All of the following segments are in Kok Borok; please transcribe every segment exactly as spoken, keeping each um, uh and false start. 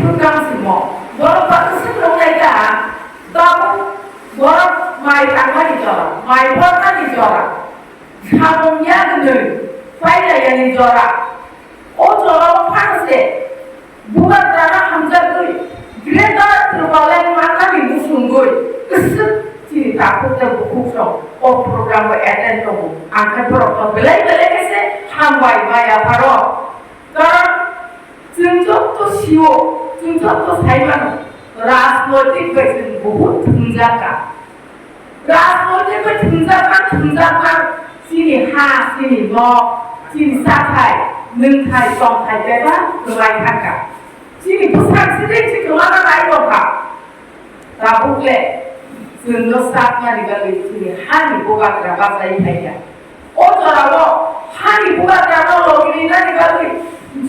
Program simo, borok baksa swk rwnai ta, tabuk borok mai tangmani jora, mai pormani jora, samung ya gwnwi, pailai yani jora. O jora o phano se, Bubagrano hamjakgwi, Greater Tipraland mannani musungwi, kwswk chini takhuk tei bukhuk rok o program o attend tongo. Ang khe borok no belai belai khe se hambai maya pharo. Karon chwng jotto sio, chwng jotto sai mano, rajnoitik bai chwng buhut thumjak kha. Rajnoitik bai thumjakma, thumjakma, chini ha, chini nok, chini chathai, nwngthai, tongthai bebak kwmai thangkha. Chini bwsak chini si kwmana nai rokha. Tabuk le chwngno saknani bagwi chini hani bubagra bachai phaikha. O jorao hani bubagrano logi rinani bagwi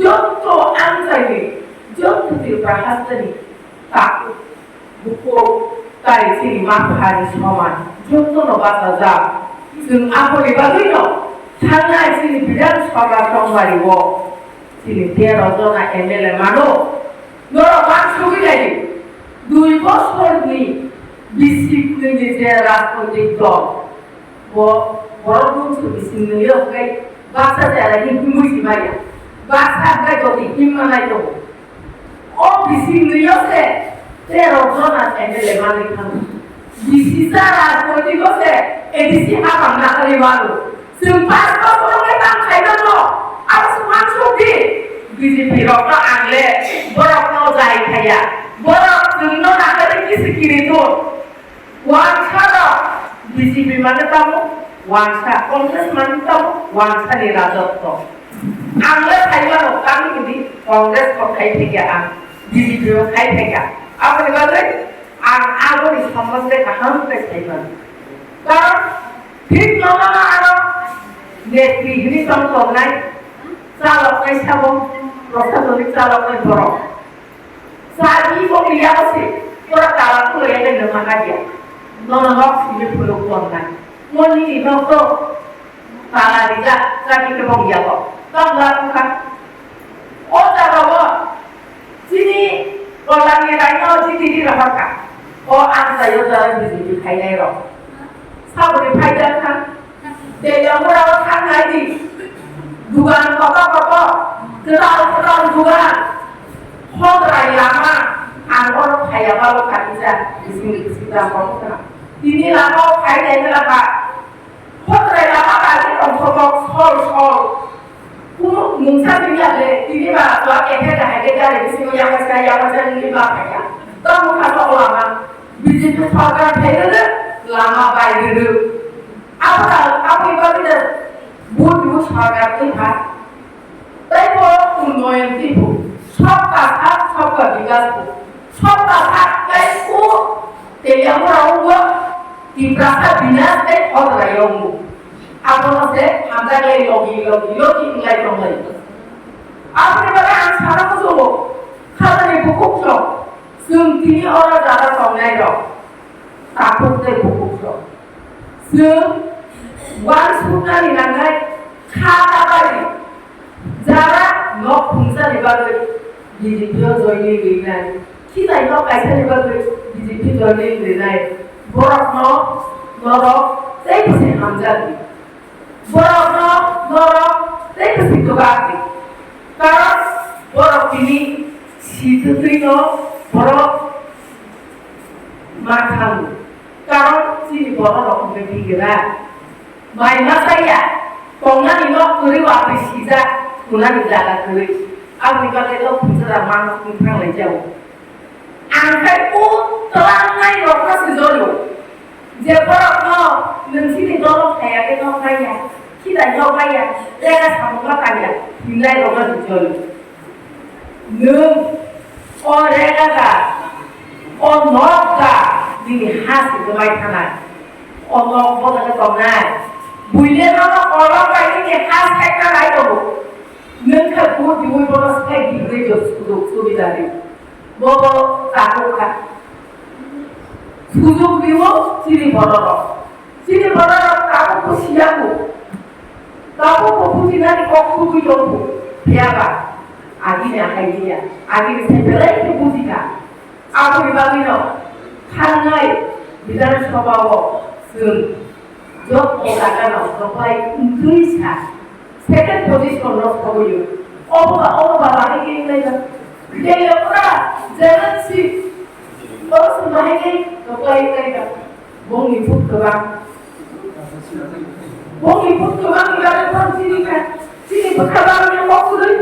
jotto amchaini, jotto Tripura hasteni takhuk bukhuk tai chini ma phani soman jottono bachajak. Chwng aboni bagwino thangnai chini Bidhan Sabha chongbario chini tero jona M L A mano. Norok uansugwi naidi, dui bosorni bisi kwrwini je rajnoitik dol, bo borok bumsu bisingni yok khe baksa jera himwi si maya, baksa hwnkhe jodi himma nai tongo. O bisingni yo se tero jona M L A manwi thango. Bisi jara koitwi yo se A D C habang naharwi mano. Chwng pas bosor wngkhe tang khaimano. Abo se uansuk di. B J P rokno ang le borokno jai khaiya. Borok chwngno naharwi kisi kiri tong. Uansa rok B J P mane tamo, uansa Congress mane tamo, uansa ni rajotwo. Ang le sai mano, kami hini Congress kok khai thekya ang, B J P bo khai thekya. Aboni bagwi ang aboni sombonde kaham khe sai mano. Karon thik nono aro netri hini tong tongnai, chaloknai sabo, prosasonik chaloknai borok. Sagi bo liya ko se, pura tala ko ya de nama ka dia. Nono nok simi puluk ton nai. Moni ni nok to tala di ja, sagi ke bong ya ko. Tong la ko ka. O ta ba bo. Sini ko la ni rai no ji di di ra ka. O an sa yo jara di di khai nai ro. Sabri phai ja kha. Tei yamura o thang nai di. Dugan kotor kotor. Kwtal kwtal dugan. Hodrai lama. Ang oro phaiya balo kha kisa. Bising bising da kotor kha. Tini lama o phai nai kha. Hodrai lama ba ki tong sokok sol sol. Kuno mungsa tini ade, tini ba tua kete kahai ke gari bisingo yakwasa, yakwasa nini ba kaya. Tamo kha sok lama, B J P sarkar phairwrwk, lama bairwrwk. Abo ta, abo iba bida, but but sarkar twi kha. Tei bo unnoyon twi bo, sabka sath, sabka bikas bo. Sabka sath kai ko, tei yamura ungo, Tiprasa binas tei hodrai ungo. Abono se hamjak lai logi, logi, logi wng lai tong lai. Aboni bagwi ang sana muchungo, khalani bukhuk rok, chwng tini oro jara tongnai rok, takhuk tei bukhuk rok. Chwng uansuknani nangnai kha ta bai. Jara nok phungsa ni bagwi B J P o joining rinai, khitai nok kaisa ni bagwi B J P joining rinai, borok no norok tei bisi hamjak di, borok no norok tei bisi kwbak di, karon borok tini sitwtwi no borok ma thango, karon chini borok rok hwnkhe bigra. Mai ma chaya, tongnani nok kwrwi watwi sijak, thunani jaga kwrwi. Aboni bagwi nok phunjara mang thang lai jao. Ang khai o twlangnai rokno se jolo. Je borokno nwng chini dolo phaiya khe nok naiya, khitai nok naiya, rega samung ma tangya, hinlai rokno se jolo. Nwng o rega da, o nok da, nini ha se kwbai thanai. O nok bo da tongnai. Buile nono kolok bai nini ha sekna nai tongo. Nwng kha bu diwi bono sai diwi jo suduk subida di. Bo bo takuk kha. Sujuk diwo chini bororok. Chini bororok tabuk bo siyaku. Tabuk bo bujinani kok tubui tongku. Phiyaba agini akhai diya. Agini sai belai khe buji. Aboni bagwino thangnai Bidhan Sabha o chwng joto jagano kwplai wngtwi sa second position no soboyo. Obo ba, obo ba bahai khe wngnai ba. Delhi pura jalan si. Obo se bahai khe kwplai wngnai ba. Bongni vote kwbang. Bongni vote kwbang ni bagwi bong chini kha. Chini bwkha bagwi kok kwrwi.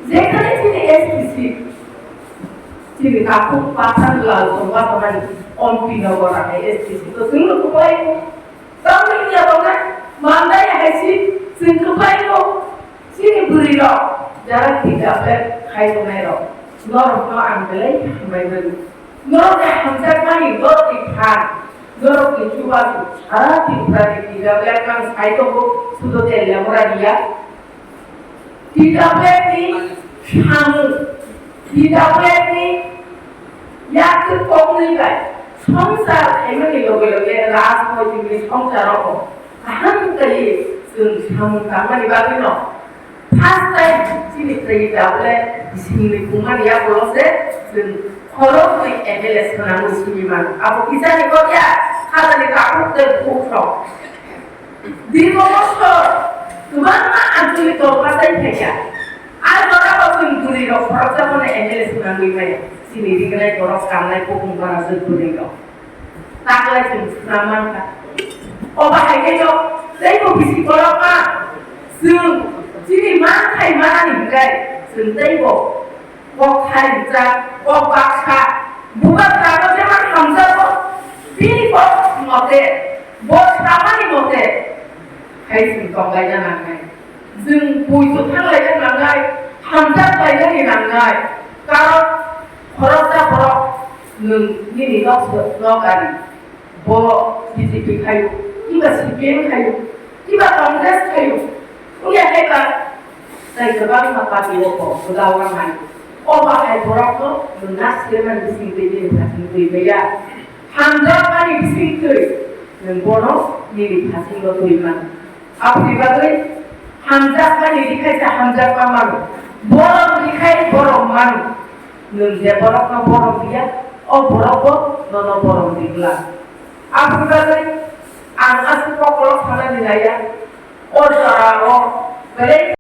Jekhane chini S T C. Chini takhuk Pathan Lal tongma tongmani ompi no gora hai S T C to chwngno kwplai ko. Tamni wngya tongna mandai hai si chwng kwplai ko. Chini bwrwi rok jara thik tablet khai tongnai rok norok no ang belai hambai mani. Norok ni hamjakmani norok ni phan norok ni chubachu sara Tripura ni thik tablet kang sai tongo sudo tel lemora dia. T W F ni samung, T W F ni yaktwk koknwi bai swngchar khaimani loge loge rajnoitik ni swngchar o kaham khlaiwi chwng samung tangmani bagwi no first time chini T W F ni bisingni pungmani yagulo se chwng khoroknwi M L A swnamwi simi mano. Abo kisani kok ya, khajani takhuk tei bukhuk rok. Dirgo bosor kwbangma anchalik dol bachai phaikha. A jorao chwng bwrwirok khoroksa bono M L A swnamwi maya. Chini rignai borok kamnai bukung barajwk bwrwirok. Taklai chwng swnam mankha. Obo hai khe no teibo bisi borok ma chwng chini manthai manani hwnkhe chwng teibo kok thai rijak, kok baksa, bubagra no jemon hamjago, bini kok mote, bo samani mote, hai chwng tonglaina nangnai. Chwng poito thanglaina nangnai, hamjaklainani nangnai. Karon khoroksa borok nwng nini nok, nok ari. Bo B J P khayo, kiba C P M khayo, kiba Congress khayo, wngya khe ba tei kwbangma party o bo gwdalrang hai. O bahai borokno nwng na sirmani bising twi nini phaising twi maya. Hamjakmani bising twi nwng bono nini phasingo twi mano. Aboni bagwi hamjakmani rikhaisa hamjakma mano, borom rikhai borom mano. Nwng je borokno borom riya, o borokbo nono borom rigwla. Aboni bagwi ang aswk kokolok sanani naiya, o jorao belai